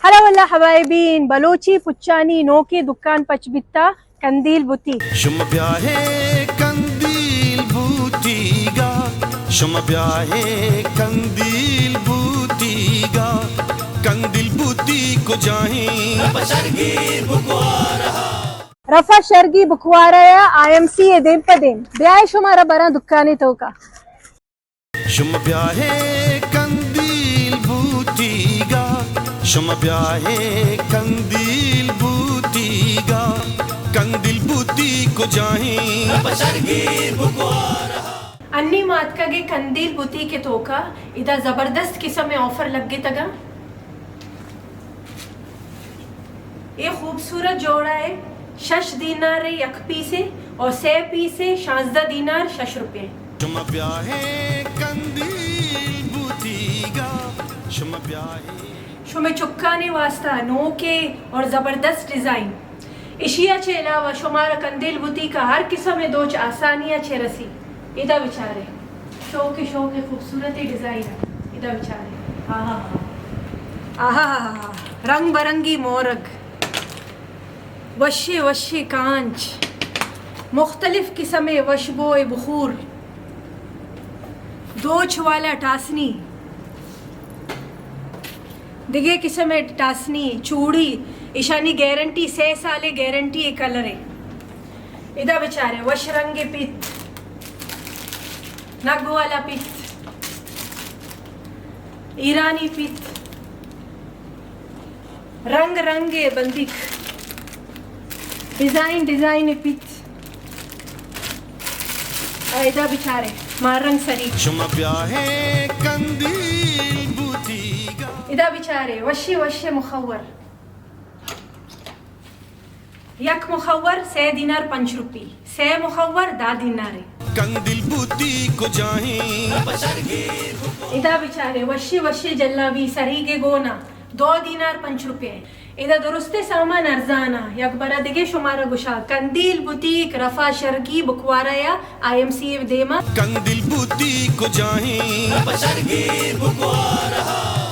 ہلا واللہ حبائبین، بلوچی پچانی نوکیں دکان پچ بیتا، کندیل بوتیک۔ شما بیائے کندیل بوتیگا، شما بیائے کندیل بوتیگا، کندیل بوتیک کجائیں؟ رفا شرگی بکوارا یا آئی ایم سی ء دیم پہ دیم۔ بیائے شمارا براں دکانے توکا۔ شما بیائے کندیل بوتیگا، شما بیائے کندیل بوتیگا، کندیل بوتیک کجائیں؟ انی ما اتکگیں کندیل بوتیک ء توکا، ادا زبردست قسم ء آفر لگتگاں۔ اے خوبصورت جوڑا ء شش دینار ء یک پیسے اور سہ پیسے شانزدہ دینار شش روپے۔ شما بیائے کندیل بوتیگا، شما بیائے۔ شمے چکانی واسطہ نوکے اور زبردست ڈیزائن۔ اشیا چہ علاوہ شمارا کندیل بوتیکا ہر قسم ء دوچ آسانی ء چہ رسی۔ ادا بچارے، شوق شوق خوبصورت ڈیزائن۔ ادا بچارے، آہا ہا، آہا ہا، رنگ برنگی مورگ، وشے وشے کانچ، مختلف قسم وشبو بخور، دوچ والا ٹاسنی، دگہ قسم ء ٹاسنی، چوڑی، ایشانی گارنٹی، سہ سال ء گارنٹی ء کلر ء۔ ادا بچارے، وش رنگ ء پت، نگ والا پت، ایرانی پت، رنگ رنگ ء بندیک، ڈیزائن ڈیزائن ء پت۔ ادا بچارے، ماہ رنگ سری۔ شما بیائے کندیل بوتیگا۔ ادا بچارے، وشے وشے مخور۔ یک مخور سہ دینار پنچ روپی، سہ مخور دہ دینارے۔ کندیل بوتیک کجائیں؟ ادا بچارے، وشے وشے جلابی سریگ گونا۔ دو دینار پنچ روپے۔ ادا درستیں سامان ارزان ء۔ یک برا دگہ شمارا گوشاں، کندیل بوتیک، رفا شرگی، بکوارا یا آئی ایم سی ء دیما۔ کندیل بوتیک کجائیں؟ رفا شرگی، بکوارا۔